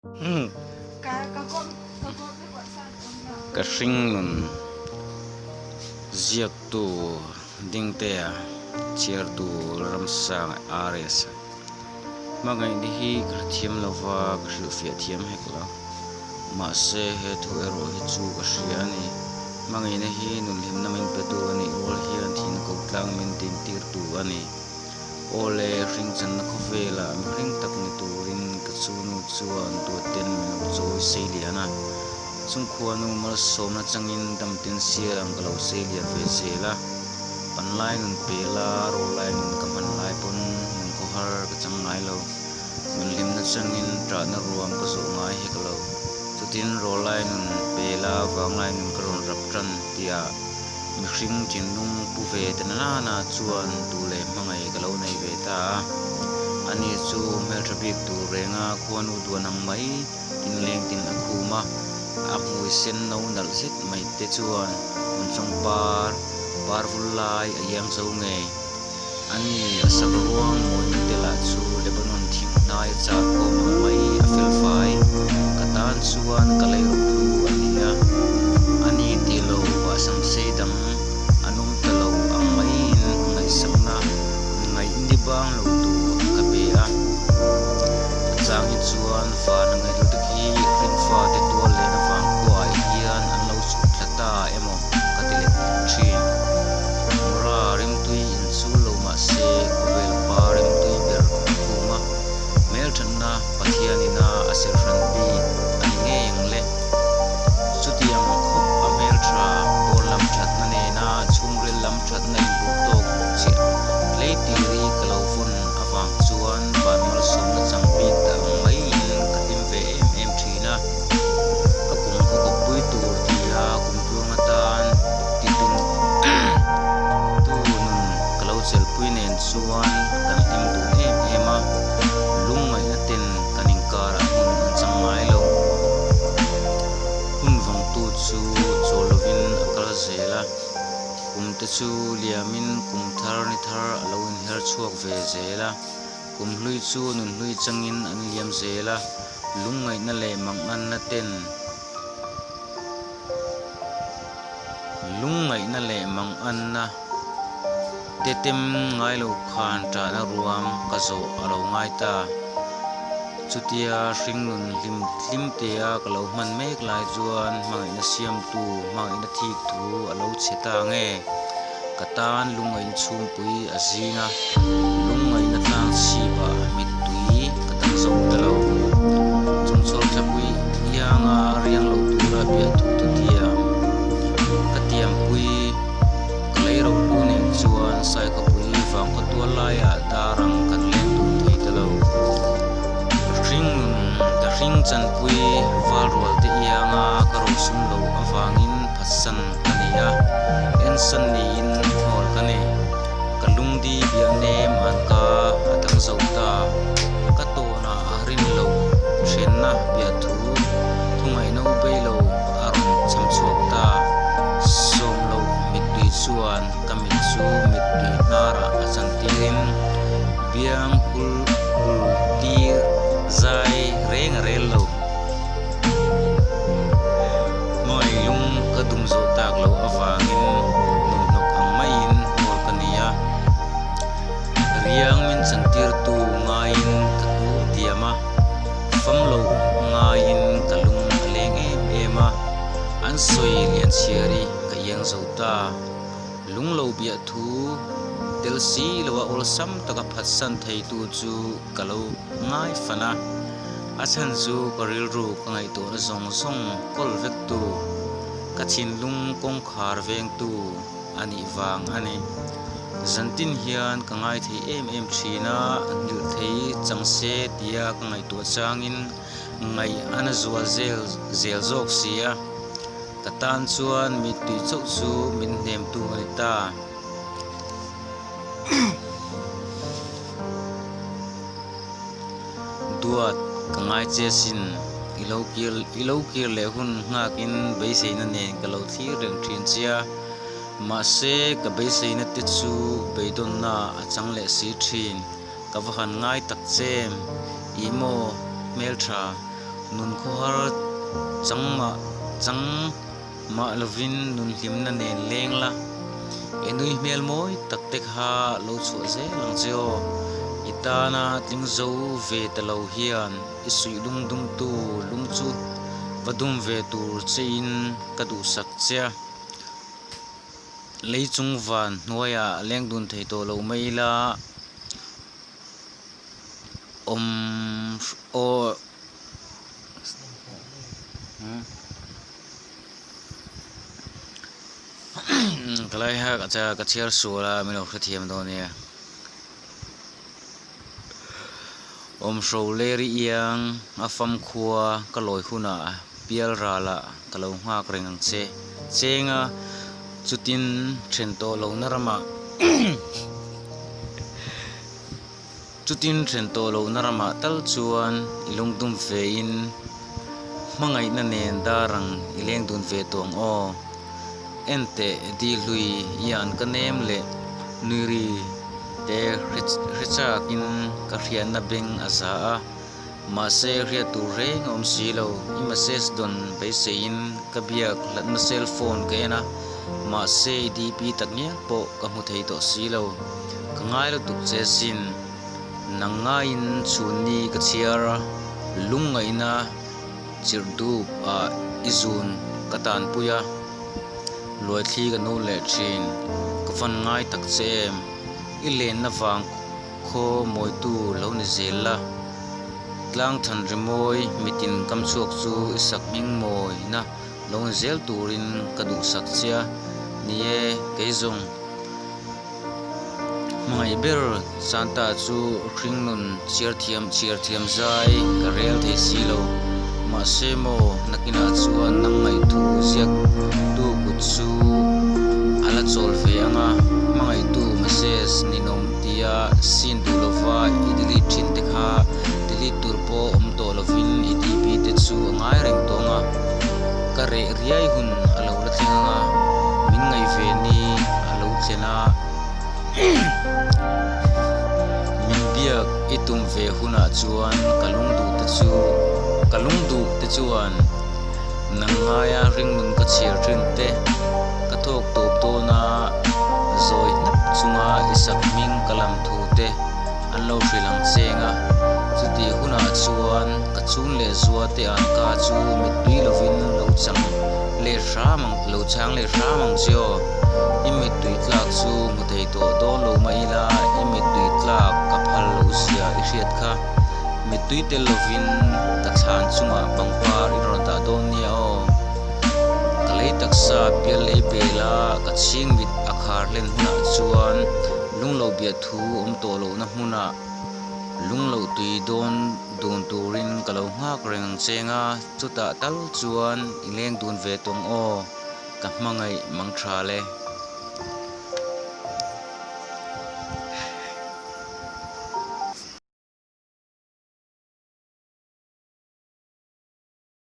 Ka hringnun ziaktu Dingtea chhiartu Ramsanga RS Hmangaihna hi ka hrethiam lova ka hrilhfiah thiam hek lo. Mahse he thu erawh hi chu ka hria a ni. Hmangaihna hi nunhlimna min petu a nih rual hian thihna ko tlang min dintirtu a ni. Aw le, hringchanna khawvelah mihring tak ni turin ka chunu chuan duatten min lo chawi sei lian a. Chung khuanu malsawmna changin damten sial ang ka lo sei lian ve zel a. Panlai nun pela rawllai nun ka hman lai pawn nun khawhar ka chang ngai lo. Nun hlimna changin ṭahna ruam ka zawh ngai hek lo. Chutin rawllai nun pela vanglai nun ka rawn rap ṭan tihah Mihring thinlung pu ve ta nana chuan duh leh hmangaih ka lo nei ve ta a. Ani chu hmeltha bik tur renga khuanu duan ang mai inleng tin a khum a, a hmui sen no nalh zet mai te chuan hmunchawng par par vul lai a iang zo ngei. Ani a sak ruang mawina te lah chu Lebanon thing hnai a char khawm ang mai a fel fai. Ka tan chuan ka lei rawh hlu a ni a, ani tih lo bahsam sei dang an awm ta lo ang maiin ngaihsakna ngaih ni bang lo tur ka pe a. A chang hi chuan vana ngaihlu te khi rinfa te tual lehna vang khuaah hian an lo chhuk thla ta emaw ka ti let thin. Mura rimtui inchul lo mah se khawvel pa rimtui ber a khum a, hmelthatna Pathianina a serhran bik a ni ngei ang le. Chutiang khawp a hmeltha pawn lam thatna nena chhungril lam thatna inbuh tawk chiah hleitiri ka lo vawn avang chuan van malsawmna chang bik ta ang maiin ka hlim ve em em thin a. Ka kum khaw kawppui tur tia kum tluang atan ti tum tu nun ka lo chelpui nen chuan kan hlim dun em em a, lungngaihna ten kan inkarah hmun an chang ngai lo. Hun vawngtu chu chawl lovin a kal zel a, kum te chu liamin kum thar ni thar a lo inher chhuak ve zel a. Kum hlui chu nun hlui changin an liam zel a, lungngaihna leh manganna ten lungngaihna leh manganna te tem ngai lo khan ṭahna ruam ka zawh a lo ngai ta. Chutia hringnun hlim hlim tea ka lo hman mek lai chuan hmangaihna siamtu hmangaihna thik thu a lo chhe ta nge? Ka tan lungngaihna chhungpui a zing a, lungngaihna tlang chhipah mittui ka dang zo ta lo. Chungchhawr thlapui ianga riang lo tura biahthu ta tiam ka tiampui ka lei ro hlu nen chuan Saikhawpui vangkhaw tual laiah darang kan leng dun thei ta lo. Ka hring ka hring chanpui valrual te ianga ka rosum lo avangin phatsan ka nei a, ensan niin hnawl ka nei. Ka lungdi biah nem an ka a dang zo ta. Ka tawnah a rin lo thenna biah thu thu ngaihno bei lo a rawn cham chhuak ta. Sawm loh mittui chuan ka mit chu mittui hnarah a chantirin biang hul hul tir zai reng a rel lo. Hmangaih lung ka dum zawh tak loh avangin nuhnawk ang maiin hnawl ka ni a, riang min chantirtu ngaiin ka tur diam a, fam loh ngaiin ka lung a leng em em a, an sawi lian chhiari ka iang zo ta. Lung lo biah thu tel si loa awlsam taka phatsan theitu chu ka lo ngai fan a. A chhan chu ka rilru ka ngaihtuahna zawng zawng kawl vektu, ka thinlung kawngkhar vengtu a nih vang a ni. Zantin hian ka ngai thei em em thin a, nghilh thei chang se tia ka ngaihtuah changin ngaih a na zual zel zel zawk si a. Ka tan chuan mittui chauh chu min hnemtu a ni ta. Duat, ka ngai che sin, i lo kir i lo kir leh hun nghakin beiseina nen ka lo thlir reng thin che a, mahse ka beiseina te chu beidawnna a chang leh si thin, ka va han ngai tak che em, ih maw hmeltha. Nun khawhar chang mah chang mah lovin nun hlimna nen leng la, i nui hmel mawi tak te kha lo chhuah zel ang che aw. I tana tling zo ve ta lo hian i suih lung dumtu lung chu va dum ve tur chein ka duhsak che a. Lei chung van hnuaiah leng dun thei tawh lo mai ila awm aw Ka lai ha ka chhiar sual a min lo hrethiam dawn nia. Awmhro leri iang a famkhua ka lawi hunah pial ralah ka lo nghak reng ang che. Chenga chutin then tawh lohna ramah chutin then tawh lohna ramah tal chuan i lungtum vein hmangaihna nen dar ang i leng dun ve tawh ang aw. Enteh di hlui ian ka nem leh nui ri te hre chakin ka hriatna beng a za a, mahse hriat tur reng a awm si lo. I message dawn beiseiin ka biak hlatna cell phone ka en a, mahse i DP takngial pawh ka hmu thei tawh si lo. Ka ngai lutuk che sin, nang ngaiin chhunni ka chhiar a, lungngaihna Chirh dup ah i zun ka tanpui a, luaithli ka nu leh thin, ka van ngai tak che em, i lenna vang khaw mawitu lo ni zel la, tlang than rimawi mitin kam chhuak chu i sak hming mawina lo ni zel turin ka duhsak che a, ni e, kei zawng. Hmangaih ber Santa chu hringnun chhiar thiam chhiar thiam zai ka rel thei si lo. Mahse maw nakinah chuan nang ngaihthu ziaktu kut chu a la chawl ve ang a, hmangaihtu message ninawm tia sin duh lova i delete thin te kha delete tur pawh awm tawh lovin i DP te chu a ngai reng tawh ang a, ka reh riai hun a lo la thleng ang a, min ngaih ve ni a lo thlen a, min biak i tum ve hunah chuan ka lungduh te chu ka lungduh te chuan nang ngaia ringnun ka chhiar thin te ka thawk tawp dawn a, zawi hnap chunga i sak hming ka lam thu te an lo hrilh ang cheng a, chutih hunah chuan ka chhung leh zua te an ka chu mittui lovin lo chang leh hram ang lo chang leh hram ang che aw. I mittui tlak chu hmu thei tawh dawn lo mah ila i mittui tlak ka phal lo zia i hriat kha. Mittui tel lovin ka thlan chungah pangpar i rawn dah dawn nia aw. Ka lei taksa pial lei bel a, ka chhing mit a khar hlen hunah chuan lunglo biah thu awm tawh lohna hmunah lungloh tui dawn dun turin ka lo nghak reng ang cheng a, chutah tal chuan i leng dun ve tawng aw, ka hmangaih mang tha le.